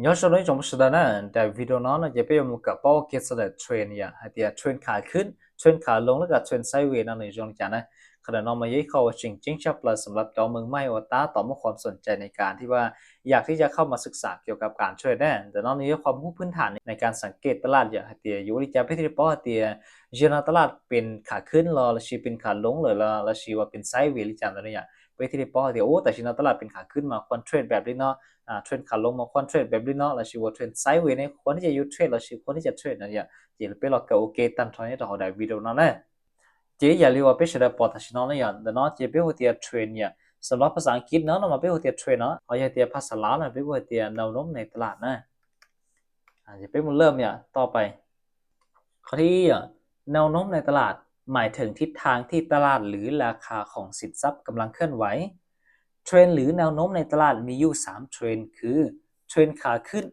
Nho cho nói trong bớt đa nè, đại video nó nó chỉ biết một cả bao kiệt sẽ là trend ya, hay tiệt trend khả khuyến, trend khả long nó cả trend sideways nó này trong chả nè. Khả năng nó mà dễ khó và chỉnh chính xác là สำหรับ ตัวเมืองใหม่ ว่าตาต่อมาความสนใจในการที่ว่าอยากที่จะเข้ามาศึกษาเกี่ยวกับการเทรดเนี่ย แต่น้องนี่ความรู้พื้นฐานในการสังเกตตลาดอย่าง hay tiệt อยู่ที่จะไปที่ปอ hay tiệt ยืนตลาดเป็นขาขึ้นรอ แล้วชีเป็นขาลงเลย แล้วชีว่าเป็น sideways หรือจานตัวนี้ ไปที่ปอ hay tiệt โอ้ แต่ชีนตลาดเป็นขาขึ้นมาควรเทรดแบบนี้เนาะ อ่า เทรนขาลงมาควรเทรดแบบนี้เนาะ แล้วชีว่าเทรน sideways เนี่ยควรที่จะหยุดเทรด แล้วชีควรที่จะเทรดนะเนี่ย เจไปลอกกับโอเคตันทอนนี้ต่อได้วิดีโอนั้นแหละ เจอย่าลืมว่าไปเฉลยปอตัดสินเนาะเนี่ย เดี๋ยวเนาะ เจไปหัวเตียเทรนเนี่ย สำหรับภาษาอังกฤษเนาะ เรามาไปหัวเตียเทรนเนาะ เอาอย่าเตียภาษาลาวนะ ไปหัวเตียแนวโน้มในตลาดนะ อ่า เจไปมาเริ่มเนี่ย ต่อไป ข้อที่อ่ะ แนวโน้มในตลาดหมายถึงทิศทางที่ตลาดหรือราคาของสินทรัพย์กำลังเคลื่อนไหว เทรนหรือแนวโน้มในตลาดมีอยู่สามเทรน คือเทรนขาขึ้น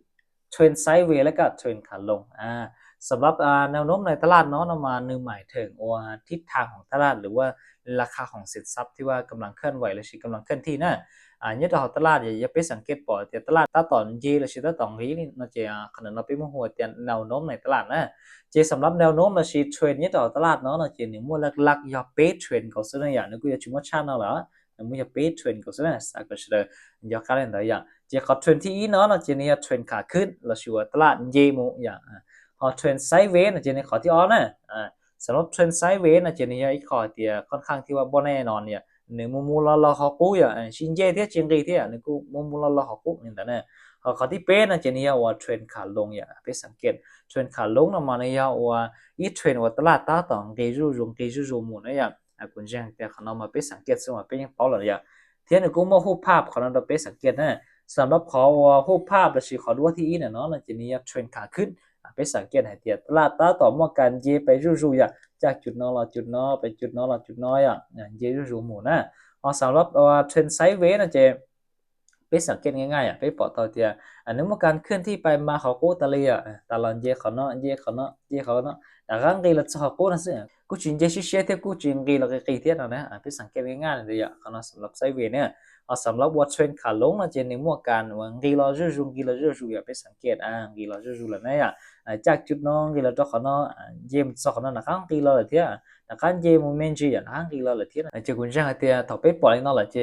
เทรน sideways และก็เทรนขาลง อ่า สำหรับ อ่า แนวโน้มในตลาดเนาะ นำมาหนึ่งหมายถึงว่าทิศทางของตลาด หรือว่าราคาของสินทรัพย์ที่ว่ากำลังเคลื่อนไหว หรือชีกำลังเคลื่อนที่นะ อ่า เนี่ยต่อตลาด อย่า อย่าไปสังเกตปอ แต่ตลาดตาตอนเย หรือชีตาตอนรีนี่เนาะ เจ อ่า ขนาดเราไปมองหัวเตียนแนวโน้มในตลาดนะ เจ สำหรับแนวโน้ม หรือชีเทรนเนี่ยต่อตลาดเนาะ เนาะ เจ นี่มั่วหลักๆ อย่าไปเทรนเขาซะนะ อย่างนี้กูอย่าชุมว่าชาติเนาะละ နမူယပေး trend ကိုစနစကရှရယောဂါလန်ဒယာ เจ ขอเทรนที่อีเนาะ เนาะ เจ นี่เทรนขาขึ้น แล้วชีว่าตลาดเยมูอย่าง อ่า พอเทรน sideways นะ เจ นี่ขอที่ออนะ อ่า สำหรับเทรน sideways นะ เจ นี่อีกขอเตียค่อนข้างที่ว่าบ่แน่นอนเนี่ย หนึ่งมูมูลอลอขอกู้อย่าง อ่า ชินเยเทียชินรีเทีย หนึ่งกูมูมูลอลอขอกู้นี่แต่เนี่ย ขอ ขอที่เป็นนะ เจ นี่ว่าเทรนขาลงอย่าง ไปสังเกต เทรนขาลงนะ มาเนี่ยว่าอีเทรนว่าตลาดตาต่องเกยูยูงเกยูยูหมุนนะอย่าง อ่า คุณแจ้งแต่ขอน้องมาไปสังเกต ซึ่งว่าเป็นยังเปาหรือยัง เทียนกูมารูปภาพขอน้องเราไปสังเกตนะ สำหรับขอว่ารูปภาพ และชีขอดูว่าที่อีเนี่ยเนาะ น่าจะนี่เทรนขาขึ้น อ่า ไปสังเกตให้เตียตลาดตาต่อมว่าการเยไปยูยูอย่าง จากจุดนอรอจุดนอ ไปจุดนอรอจุดนออย่าง อ่า เยยูยูหมุนนะ อ๋อ สำหรับว่าเทรน sideways น่าจะ ไปสังเกตง่ายๆ อ่ะ ไปปอต่อเตีย อันนี้มันการเคลื่อนที่ไปมาของกู้ตะเลีย อ่ะ ตะลอนเยเขาเนาะ เยเขาเนาะ เยเขาเนาะ แต่ครั้งกีเราจะเขากู้นะซึ่ง กู้จินเยชิเชเทียกู้จินกีเรากีเทียนะนะ อ่ะ ไปสังเกตง่ายๆ เลยอ่ะ เขาเนาะ สำหรับ sideways เนี่ย เอาสำหรับว่าเทรนขาลงนะ เจนในมั่วการว่ากีเรายูยูกีเรายูยูอย่าไปสังเกต อ่ะ กีเรายูยูแล้วนะ อ่ะ อ่ะ จากจุดน้องกีเราตัวเขาเนาะ อ่ะ เยมซอกเขาเนาะ นะครับ กีเราเลยเทีย นะครับ เยมูเมนจี อ่ะ นะครับ กีเราเลยเทีย อ่ะ เจอคุณช่างเตีย ถอดไปปล่อยเนาะละเจ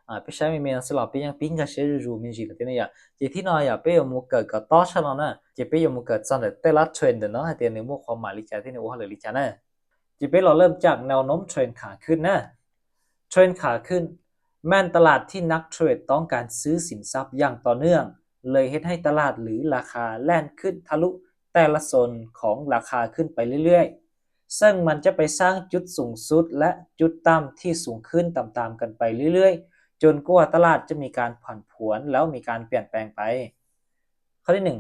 อ่າ ເປັນຊາຍແມ່ນ ສຳລັບເປັນຫຍັງ ປີກາເຊຍຢູ່ໆ ແມ່ນຊິລະເຕັນຍາ ເຈທີ່ນອຍາ ເປັນຢູ່ໝູ່ເກີດກໍຕໍ່ຊະເນາະນະ ເຈເປັນຢູ່ໝູ່ເກີດຈອນແຕ່ລະເທຣນເດີເນາະ ໃຫ້ເຕັນໃນໝູ່ຄວາມໝາຍລິຈາທີ່ໃນໂອຫະເລີລິຈານະ ເຈເປັນລອເລີ່ມຈາກແນວໂນ້ມເທຣນຂາຂຶ້ນນະ ເທຣນຂາຂຶ້ນ ແມ່ນຕະຫຼາດທີ່ນັກເທຣດຕ້ອງການຊື້ສິນຊັບຢ່າງຕໍ່ເນື່ອງ ເລີຍເຮັດໃຫ້ຕະຫຼາດ ຫຼື ລາຄາແລ່ນຂຶ້ນທະລຸແຕ່ລະໂຊນຂອງລາຄາຂຶ້ນໄປເລື້ອຍໆ ເຊິ່ງມັນຈະໄປສ້າງຈຸດສູງສຸດ ແລະ ຈຸດຕ່ຳທີ່ສູງຂຶ້ນຕາມໆກັນໄປເລື້ອຍໆ ຈົນກວ່າຕະຫຼາດຈະມີການຜັນຜວນ ແລ້ວມີການປ່ຽນແປງໄປ. ຂໍ້ທີໜຶ່ງ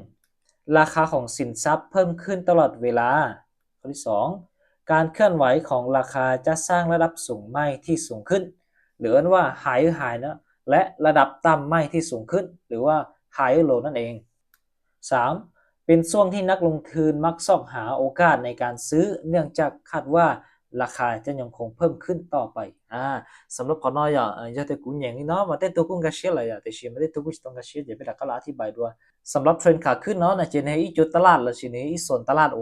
ລາຄາຂອງສິນຊັບເພີ່ມຂຶ້ນຕະຫຼອດເວລາ. ຂໍ້ທີສອງ ການເຄື່ອນໄຫວຂອງລາຄາຈະສ້າງລະດັບສູງໃໝ່ທີ່ສູງຂຶ້ນ ຫຼື ເອີ້ນວ່າ higher high ເນາະ ແລະ ລະດັບຕ່ຳໃໝ່ທີ່ສູງຂຶ້ນ ຫຼືວ່າ higher low ນັ້ນເອງ. ສາມ ເປັນຊ່ວງທີ່ນັກລົງທຶນມັກຊອກຫາໂອກາດໃນການຊື້ ເນື່ອງຈາກຄາດວ່າລາຄາຈະຍັງຄົງເພີ່ມຂຶ້ນຕໍ່ໄປ. ອາ ສຳລັບຂໍນ້ອຍອະ ຢາກແຕ່ກູແຍງນີ້ເນາະ ມາແຕ່ຕົວກຸນກາເຊຍລະ ຢາກແຕ່ຊິມາແຕ່ຕົວກຸນຊິຕ້ອງກາເຊຍ ຈະເປັນລະກະລາອະທິບາຍດ້ວຍ. ສຳລັບເທຣນຂາຂຶ້ນເນາະ ນະ ຈະໃນອີກຈຸດຕະຫຼາດ ລະຊິໃນອີກໂຊນຕະຫຼາດ ໂອ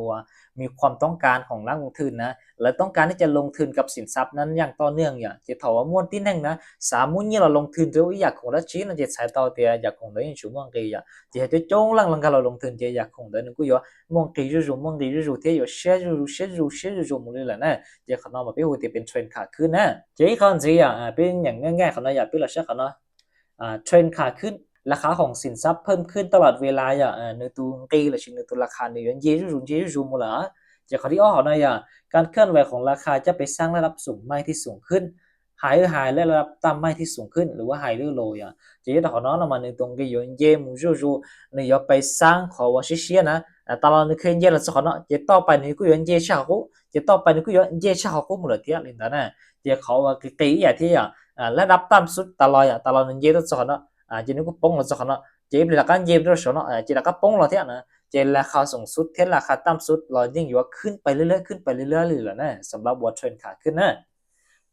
ມີຄວາມຕ້ອງການຂອງນັກລົງທຶນນະ ແລະ ຕ້ອງການທີ່ຈະລົງທຶນກັບສິນຊັບນັ້ນຢ່າງຕໍ່ເນື່ອງ ຢາກຈະຖາມວ່າມ່ວນຕິດແຫ່ງນະ ສາມມື້ນີ້ລາວລົງທຶນໂດຍຢາກຄົງລະຈີນ ນະ ຈະໃຊ້ຕໍ່ເຕຍຢາກຄົງໂດຍຢູ່ໝ່ວງກີ ຢາກ ຈະເຮັດຈົງຫຼັງ ຫຼັງການລາວລົງທຶນ ຈະຢາກຄົງໂດຍໜຶ່ງກູຢອ ໝ່ວງກີຢູ່ໆ ໝ່ວງກີຢູ່ໆ ເທຢູ່ເຊຢູ່ເຊຢູ່ເຊຢູ່ໝົດເລີຍລະນະ ຈະຂະນ້ອຍມາເປັນຫົວທີ່ເປັນເທຣນຂາຂຶ້ນນະ ຈະອີກຄອນຊິ ຢາກ ອາ ເປັນຫຍັງງ່າຍໆ ຂະນ້ອຍຢາກເປັນລະຊະຂະນ້ອຍ ອ່າ ເທຣນຂາຂຶ້ນ ລາຄາຂອງສິນຊັບເພີ່ມຂຶ້ນຕະຫຼອດເວລາ ຢາ ເອີ ໜຶ່ງຕູນກີ ລະຊິໜຶ່ງຕູລາຄາໜຶ່ງຢອນເຢຍຢູ່ສູງ ເຢຍຢູ່ສູງໝົດລະ ຈະຂໍ້ທີ່ອອກຂອງນາຍ ຢາ ການເຄື່ອນໄຫວຂອງລາຄາຈະໄປສ້າງລະດັບສູງໃໝ່ທີ່ສູງຂຶ້ນ higher high ແລະ ລະດັບຕ່ຳໃໝ່ທີ່ສູງຂຶ້ນ ຫຼືວ່າ higher low ຢາ ຈະເຮັດໃຫ້ຂອງນາຍນຳມາໜຶ່ງຕົງກີຢອນເຢຍໝູ່ຢູ່ໆ ໜຶ່ງຢອນໄປສ້າງຂໍວ່າເຊຍນະ ຕະຫຼອດໜຶ່ງຄືເຢຍລະຊະຂອງນາຍ ຈະຕໍ່ໄປໜຶ່ງກູຢອນເຢຍຊະຂອງກູ ຈະຕໍ່ໄປໜຶ່ງກູຢອນເຢຍຊະຂອງກູໝົດລະເທຍລິນດານະ ຈະຂໍວ່າກີຢາທີ່ ອ່າ ລະດັບຕ່ຳສຸດຕະຫຼອດ ຕະຫຼອດໜຶ່ງເຢຍລະຊະຂອງນາຍ ອ່າ ຈະໜຶ່ງກູປົງລະຊະຂອນເນາະ ຈະເປັນລາຄາເຢຍລະຊະເນາະ ຈະລາຄາປົງລະເທຍນະ ຈະລາຄາສູງສຸດ ເທຍລາຄາຕ່ຳສຸດ ລອຍຍິ່ງຢູ່ວ່າຂຶ້ນໄປເລື້ອຍໆ ຂຶ້ນໄປເລື້ອຍໆ ລະນະ ສຳລັບວ່າເທຣນຂາຂຶ້ນນະ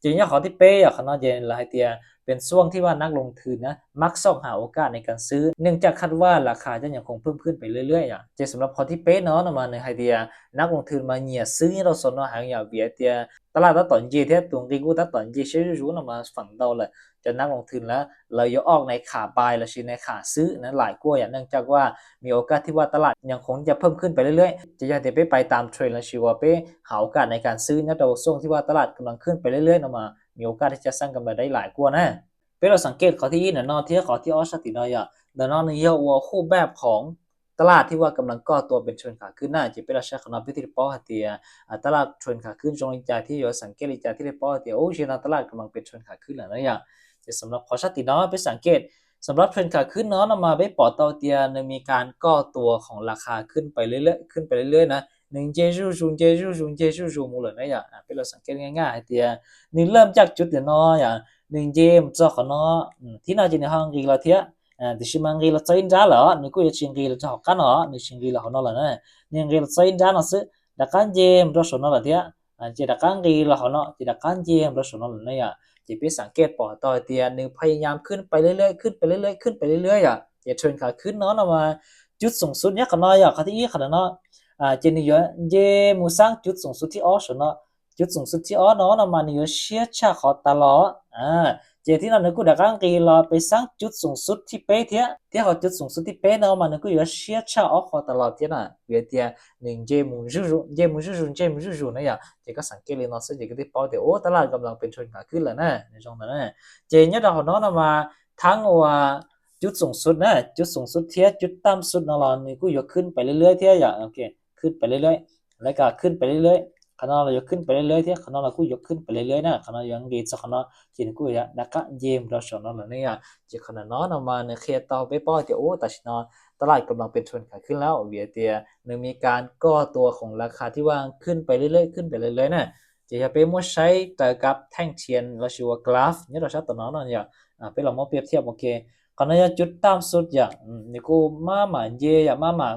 ຈະຍອດຂໍ້ທີ່ເປ ຂອງເນາະ ຈະລະໃຫ້ເຕຍ ປັນຊ່ວງທີ່ວ່ານັກລົງທຶນນະ ມັກຊອກຫາໂອກາດໃນການຊື້ ເນື່ອງຈາກຄາດວ່າລາຄາຈະຍັງຄົງເພີ່ມຂຶ້ນໄປເລື້ອຍໆ. ເຈົ້າ ສຳລັບຂໍ້ທີແປດເນາະ ນຳມາໃນໄອເດຍ ນັກລົງທຶນມາເຫຍື້ອຊື້ເງິນຕາສອນເນາະ ຫາຍາວເວຍເຕຍ ຕະຫຼາດຕາຕອນເຢແທ້ ຕົງກິງອູຕາຕອນເຢເຊຊູຊູນຳມາຝັງເຕົາແລ້ວ ຈະນັກລົງທຶນແລ້ວ ລະຢາກອອກໃນຂາບາຍ ລະຊິໃນຂາຊື້ນະ ຫຼາຍກວ່າ ເນື່ອງຈາກວ່າມີໂອກາດທີ່ວ່າຕະຫຼາດຍັງຄົງຈະເພີ່ມຂຶ້ນໄປເລື້ອຍໆ ຈະຢ່າໄດ້ໄປ ໄປຕາມເທຣນ ລະຊິວ່າໄປຫາໂອກາດໃນການຊື້ໃນຕອນຊ່ວງທີ່ວ່າຕະຫຼາດກຳລັງຂຶ້ນໄປເລື້ອຍໆນຳມາ ມີໂອກາດທີ່ຈະສ້າງກຳໄລໄດ້ຫຼາຍກວ່ານະ. ເປັນລະສັງເກດຂໍ້ທີອີນະເນາະ ທີ່ຂໍ້ທີ່ອອກສະຕິເນາະ ດານອນນີ້ເອີ້ນວ່າຮູບແບບຂອງຕະຫຼາດທີ່ວ່າກຳລັງກໍ່ຕົວເປັນເທຣນຂາຂຶ້ນນະ ຈະເປັນລະຊາຂອງເນາະ ພິທີປອກຫາເຕຍ ອາ ຕະຫຼາດເທຣນຂາຂຶ້ນ ຈົ່ງລິຈາທີ່ຢູ່ສັງເກດລິຈາທີ່ໄດ້ປອກເຕຍ ໂອເຄນະ ຕະຫຼາດກຳລັງເປັນເທຣນຂາຂຶ້ນແລ້ວນະ ຈະສຳລັບຂໍ້ສະຕິເນາະ ເປັນສັງເກດ ສຳລັບເທຣນຂາຂຶ້ນເນາະ ນຳມາໄປປອກເຕົາເຕຍ ໃນມີການກໍ່ຕົວຂອງລາຄາຂຶ້ນໄປເລື້ອຍໆ ຂຶ້ນໄປເລື້ອຍໆນະ ໜຶ່ງເຢຊູຊູ ເຢຊູຊູ ເຢຊູຊູໝົດເລີຍນະ ອາ ເປັນລະສັງເກດງ່າຍໆ ໃຫ້ເຕຍ ໜຶ່ງເລີ່ມຈາກຈຸດເດເນາະ ໜຶ່ງເຢມຈອກຂອງເນາະ ອືມ ທີ່ໜ້າຈະໃນຫ້ອງກີລາເທຍ ອາ ທີ່ຊິມາກີລາຈອກອິນດາເນາະ ໜຶ່ງກູຢາຊິງກີລາຈອກກັນເນາະ ໜຶ່ງຊິງກີລາຂອງເນາະລະນະ ໜຶ່ງກີລາຈອກອິນດາເນາະ ຊຶ ດາການເຢມຈອກສອນເນາະລະເທຍ ອາ ເຈດາການກີລາຂອງເນາະ ເຈດາການເຢມຈອກສອນເນາະລະເນຍ ເຈເປັນສັງເກດປອກເຕົາເຕຍ ໜຶ່ງພະຍາຍາມຂຶ້ນໄປເລື້ອຍໆ ຂຶ້ນໄປເລື້ອຍໆ ຂຶ້ນໄປເລື້ອຍໆ ອາ ເຈເທຣນຂາຂຶ້ນເນາະ ນຳມາຈຸດສູງສຸດເນຍ ຂະນ້ອຍ ອາ ຂ້າທີ່ອີກຂະນ້ອຍເນາະ ອາ ເຈນິຍົມເຢໝູສ້າງຈຸດສູງສຸດທີ່ອອກສອນເນາະ ຈຸດສູງສຸດທີ່ອອກເນາະ ນຳມານິຍົມເຊຍຊາຂອງຕະຫຼາດ ອາ ເຈທີ່ນັ້ນໜຶ່ງກູດາການກີລາໄປສ້າງຈຸດສູງສຸດທີ່ເປເທຍ ທີ່ເຂົາຈຸດສູງສຸດທີ່ເປເນາະ ມາໜຶ່ງກູຢູ່ເຊຍຊາອອກຂອງຕະຫຼາດເທຍນະ ເວເຕຍ ໜຶ່ງເຢໝູຊູຊູ ເຢໝູຊູຊູ ເຢໝູຊູຊູນະ ອາ ເຈກະສັງເກດເລີຍເນາະ ເຊິ່ງເຈກະຕິປອກເຕຍ ໂອ ຕະຫຼາດກຳລັງເປັນເທຣນຂາຂຶ້ນແລ້ວນະ ໃນຊ່ວງນັ້ນນະ ເຈຍອດເຮົາເນາະ ນຳມາທັງວ່າຈຸດສູງສຸດນະ ຈຸດສູງສຸດເທຍ ຈຸດຕ່ຳສຸດເນາະ ລະໜຶ່ງກູຍົກຂຶ້ນໄປເລື້ອຍໆເທຍ ອາ ໂອເຄ ຂຶ້ນໄປເລື້ອຍໆ ແລ້ວກະຂຶ້ນໄປເລື້ອຍໆ ຂະນ້ອຍລະຍົກຂຶ້ນໄປເລື້ອຍໆເທຍ ຂະນ້ອຍລະກູຍົກຂຶ້ນໄປເລື້ອຍໆນະ ຂະນ້ອຍລະຍັງດີຊະຂະນ້ອຍ ເຈນກູຢາ ແລ້ວກະເຢມດອກສອນເນາະລະເນຍ ເຈຂະນ້ອຍເນາະ ນຳມາເນຍເຄຍເຕົາໄປປອກເຕຍ ໂອ ຕາຊິເນາະ ຕະຫຼາດກຳລັງເປັນເທຣນຂາຂຶ້ນແລ້ວ ເວເຕຍ ໜຶ່ງມີການກໍ່ຕົວຂອງລາຄາທີ່ວ່າຂຶ້ນໄປເລື້ອຍໆ ຂຶ້ນໄປເລື້ອຍໆນະ ຈະຢ່າໄປມົວໃຊ້ເຕີກັບແທ່ງທຽນ ລະຊິວ່າກຣາຟ ຍອດດອກຊາຕະນອນເນາະ ອາ ເປັນລະໝໍປຽບທຽບ ໂອເຄ ຂະນ້ອຍຈຸດຕ່ຳສຸດ ອາ ອືມ ນີ້ກູມາ ມາເຢ ອາ ມາ ມາ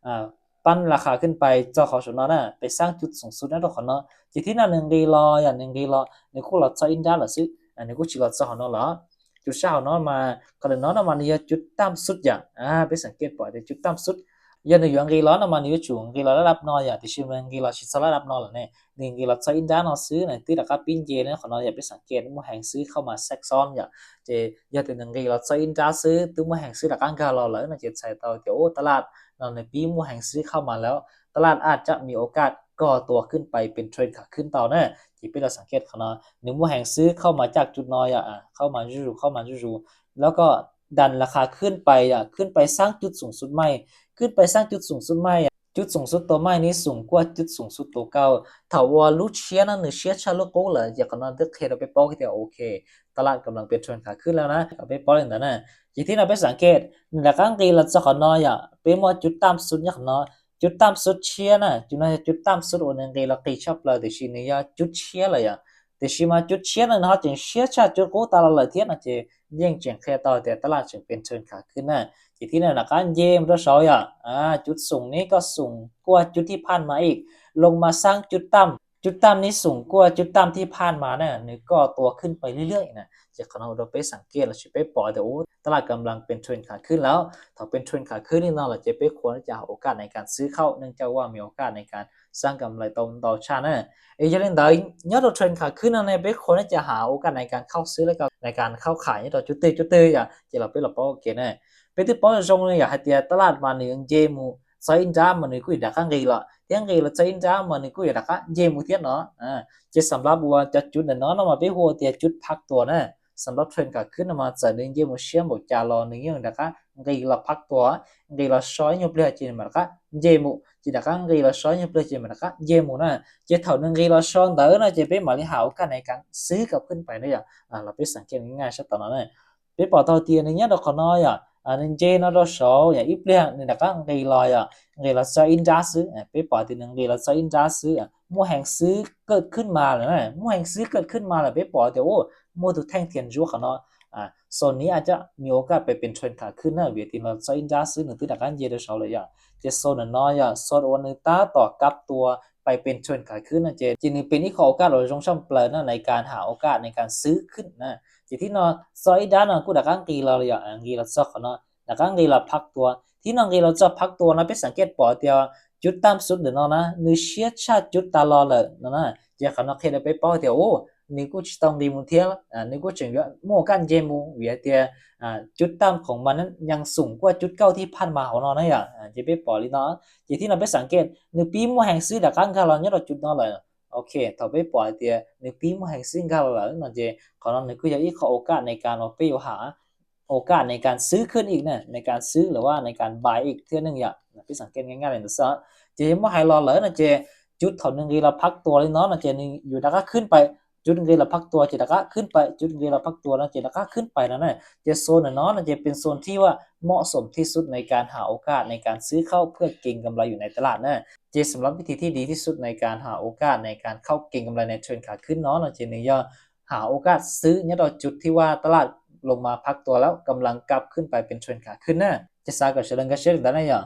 ອາ ປັ່ນລາຄາຂຶ້ນໄປ ຈອກເຂົາສອນເນາະນະ ໄປສ້າງຈຸດສູງສຸດນະທຸກຄົນເນາະ ທີ່ທີ່ນັ້ນໜຶ່ງກີລາ ອາ ໜຶ່ງກີລາ ນີ້ກູລາຈອກອິນດາລະຊຶ ອາ ນີ້ກູຊິລາຈອກເຂົາເນາະລະ ຈຸດເຂົາເນາະ ມາ ຂະນ້ອຍເນາະ ມານີ້ຈຸດຕ່ຳສຸດ ອາ ອາ ໄປສັງເກດປອກເຕຍ ຈຸດຕ່ຳສຸດ ອາ ໜຶ່ງຢູ່ອັງກິລາເນາະ ມານີ້ຢູ່ຈຸດອັງກິລາລະດັບເນາະ ອາ ທີ່ຊິມາອັງກິລາຊິສະລະດັບເນາະລະເນຍ ໜຶ່ງກີລາຈອກອິນດາເນາະ ຊຶ ນະ ທີ່ລາຄາປິ່ນເຢເນາະ ຂະນ້ອຍໄປສັງເກດໝູແຮງຊື້ເຂົ້າມາແຊກຊ້ອນ ອາ ເຈ ຍາດແຕ່ໜຶ່ງກີລາຈອກອິນດາຊຶ ຕື່ມໝູແຮງຊື້ລະການກາລອລະນະ ເຈໃສ່ເຕົາເຕຍ ໂອ ຕະຫຼາດເນາະ ໃນປີໝູແຮງຊື້ເຂົ້າມາແລ້ວ ຕະຫຼາດອາດຈະມີໂອກາດກໍ່ຕົວຂຶ້ນໄປເປັນເທຣນຂາຂຶ້ນຕໍ່ນະ ທີ່ເປັນລະສັງເກດຂະນ້ອຍ ໜຶ່ງໝູແຮງຊື້ເຂົ້າມາຈາກຈຸດນ້ອຍ ອາ ເຂົ້າມາຢູ່ໆ ເຂົ້າມາຢູ່ໆ ແລ້ວກໍດັນລາຄາຂຶ້ນໄປ ອາ ຂຶ້ນໄປສ້າງຈຸດສູງສຸດໃໝ່ ຂຶ້ນໄປສ້າງຈຸດສູງສຸດໃໝ່ ອາ ຈຸດສູງສຸດໂຕໃໝ່ນີ້ສູງກວ່າຈຸດສູງສຸດໂຕເກົ່າ ຖ້າວ່າຫຼຸດເຊຍນະ ຫຼືເຊຍຊາຫຼຸດໂກລະ ຈະຂະນ້ອຍເດີເຄດເອົາໄປປອກເຕຍ ໂອເຄ ຕະຫຼາດກຳລັງເປັນເທຣນຂາຂຶ້ນແລ້ວນະ ເອົາໄປປອຍນັ້ນນະ ທີ່ທີ່ນະໄປສັງເກດ ດາການກີລາຈອກຂະນ້ອຍ ອາ ເປັນໝູດຈຸດຕ່ຳສຸດຍາກເນາະ ຈຸດຕ່ຳສຸດເຊຍນະ ຈຸດນັ້ນຈຸດຕ່ຳສຸດ ໂອ ໜຶ່ງກີລາກີຊັບເລີຍ ແຕ່ຊິນີ້ຍາຈຸດເຊຍເລີຍ ອາ ແຕ່ຊິມາຈຸດເຊຍນະ ເຮົາຈຶ່ງເຊຍຊາຈຸດກູຕະຫຼາດເລີຍທຽນນະ ເຈ ຍິ່ງຈຶ່ງເຄດເຕົາເຕຍ ຕະຫຼາດຈຶ່ງເປັນເທຣນຂາຂຶ້ນນະ ທີ່ທີ່ນັ້ນນະ ການເຢມໂດເສົາ ອາ ອາ ຈຸດສູງນີ້ກໍສູງກວ່າຈຸດທີ່ຜ່ານມາອີກ ລົງມາສ້າງຈຸດຕ່ຳ ຈຸດຕ່ຳນີ້ສູງກວ່າຈຸດຕ່ຳທີ່ຜ່ານມານະ ນີ້ກໍ່ຕົວຂຶ້ນໄປເລື້ອຍໆນະ ຈະຂະນ້ອຍເຮົາໄປສັງເກດ ລະຊິໄປປອກເຕຍ ໂອ ຕະຫຼາດກຳລັງເປັນເທຣນຂາຂຶ້ນແລ້ວ ຖ້າເປັນເທຣນຂາຂຶ້ນນີ້ເນາະ ລະຈະໄປຄວນທີ່ຈະຫາໂອກາດໃນການຊື້ເຂົ້າ ເນື່ອງຈາກວ່າມີໂອກາດໃນການສ້າງກຳໄລຕໍ່ ຕໍ່ຊານະ ເອ ຢ່າງໃດ ຍາດໂຕເທຣນຂາຂຶ້ນນັ້ນ ໄປຄວນທີ່ຈະຫາໂອກາດໃນການເຂົ້າຊື້ ແລ້ວກໍໃນການເຂົ້າຂາຍ ຍາດໂຕຈຸດເຕ ຈຸດເຕ ອາ ເຈລາເປລາປອກເກນະ ເປັນທີ່ປອກຊົງນີ້ ຢາກໃຫ້ເຕຍ ຕະຫຼາດມານີ້ເຢໝູ ຈອກອິນດາມານີ້ກູຢາກການກີລາ ທຽງກີລາຈອກອິນດາມານີ້ກູຢາກການເຢໝູທຽນເນາະ ອາ ເຈສຳລັບວ່າຈະຈຸດນັ້ນເນາະ ມາເປັນຫົວເຕຍຈຸດພັກຕົວນະ ສຳລັບເທຣນຂາຂຶ້ນມາຈາກໜຶ່ງເຢໝູຊຽມບໍຈາລອ ໜຶ່ງເຢໝູດັກກະກີລາພັກຕົວ ກີລາຊອຍຍົບເລີກຈີນມາກະເຢໝູ ຈີນກະກີລາຊອຍຍົບເລີກຈີນມາກະເຢໝູນະ ເຈເທົ່າໜຶ່ງກີລາຊອນເດີນະ ເຈເປັນມາລິຫາໂອກາດໃນການຊື້ກັບຂຶ້ນໄປນະ ອາ ລະເປັນສັງເກດງ່າຍໆຊະຕອນນັ້ນ ເປັນປອກເຕົາເຕຍໜຶ່ງຍາດອກຂະນ້ອຍ ອາ ໜຶ່ງເຈນອດອກສອງ ອາ ອີກເລື່ອງໜຶ່ງດາກະກີລາ ອາ ກີລາຈອກອິນດາຊື ເປັນປອກເຕຍໜຶ່ງກີລາຈອກອິນດາຊື ອາ ໝູແຮງຊື້ເກີດຂຶ້ນມາແລ້ວນະ ໝູແຮງຊື້ເກີດຂຶ້ນມາແລ້ວ ເປັນປອກເຕຍ ໂອ ໝູທຸກແທ່ງທຽນຢູ່ຂະນ້ອຍ ອາ ໂຊນນີ້ອາດຈະມີໂອກາດໄປເປັນເທຣນຂາຂຶ້ນນະ ເວຍທີ່ລາຈອກອິນດາຊື ໜຶ່ງທີ່ດາກະເຢໂດເສົາເລີຍ ອາ ເຈໂຊນນ້ອຍ ອາ ໂຊນໂອນໜຶ່ງຕາຕໍ່ກັບຕົວ ໄປເປັນເທຣນຂາຍຂຶ້ນນະ ເຈ ຈີນີ້ເປັນອີກຂໍ້ໂອກາດ ໂອ ຊົງຊຳເປີນະ ໃນການຫາໂອກາດໃນການຊື້ຂຶ້ນນະ ເຈ Jadi ເນາະ ເຊາະອີກດ້ານເນາະ ກໍດາການ ເຮົາລະ ເຮົາລະຊອກເນາະ ດາການ ເຮົາລະພັກຕົວ ທີ່ເຮົາລະພັກຕົວເນາະ ເປັນສັງເກດ ປອກເຕີ ຈຸດຕ່ຳສຸດເດີເນາະນະ ໜຶ່ງເຊຍຊາຈຸດຕາລໍເລີເນາະ ເຈົ້າເນາະ ເຮັດໃຫ້ເຮົາໄປປອກເຕີ ໂອ້ ໜຶ່ງກໍຈະຕ້ອງດີມຸນເທຍ ໜຶ່ງກໍຈະເວຍ ໂມການເຢມຸເວຍເຕີ ຈຸດຕ່ຳຂອງມັນນັ້ນຍັງສູງກວ່າຈຸດເກົ່າທີ່ຜ່ານມາເຮົາເນາະ ນະ ຈະໄປປອກລີເນາະ ເຈົ້າທີ່ເນາະ ເປັນສັງເກດ ໜຶ່ງປີໝົດແຮງຊື້ ດາການ ເຮົາລະ ຍອດຈຸດເນາະເລີຍ ໂອເຄ ເຮົາໄປປອກເຕີ ໜຶ່ງປີໝົດແຮງຊື້ ເຮົາລະເນາະ ເຈົ້າ ເຮົາລະ ໜຶ່ງກໍຍັງອີກ ຂໍໂອກາດໃນການວ່າ ໄປຫາ ໂອກາດໃນການຊື້ຂຶ້ນອີກນະ ໃນການຊື້ ຫຼືວ່າໃນການບາຍອີກເທື່ອໜຶ່ງ ເຈົ້າ ເປັນສັງເກດງ່າຍໆເລີຍເນາະ ເຈົ້າ ເຮັດໃຫ້ເຮົາລະເລີເນາະ ເຈົ້າ ຈຸດເຮົາໜຶ່ງ ເຮົາລະພັກຕົວເລີຍເນາະ ເຈົ້າ ໜຶ່ງຢູ່ ດາການ ຂຶ້ນໄປ ຈຸດເຮົາລະພັກຕົວ ເຈົ້າ ດາການ ຂຶ້ນໄປ ຈຸດເຮົາລະພັກຕົວເນາະ ເຈົ້າ ດາການ ຂຶ້ນໄປແລ້ວນະ ເຈົ້າ ໂຊນນັ້ນເນາະ ເຈົ້າ ເປັນໂຊນທີ່ວ່າເໝາະສົມທີ່ສຸດໃນການຫາໂອກາດໃນການຊື້ເຂົ້າເພື່ອເກັງກຳໄລຢູ່ໃນຕະຫຼາດນະ ເຈົ້າ ສຳລັບວິທີທີ່ດີທີ່ສຸດໃນການຫາໂອກາດໃນການເຂົ້າເກັງກຳໄລໃນເທຣນຂາຂຶ້ນເນາະ ເນາະ ເຈົ້າ ໜຶ່ງ ຢ່າ ຫາໂອກາດຊື້ ຍາດເອົາຈຸດທີ່ວ່າຕະຫຼາດລົງມາພັກຕົວແລ້ວ ກຳລັງກັບຂຶ້ນໄປເປັນເທຣນຂາຂຶ້ນນະ ເຈົ້າ ສາກະເຊີນກະເຊີນດານະ ເຈົ້າ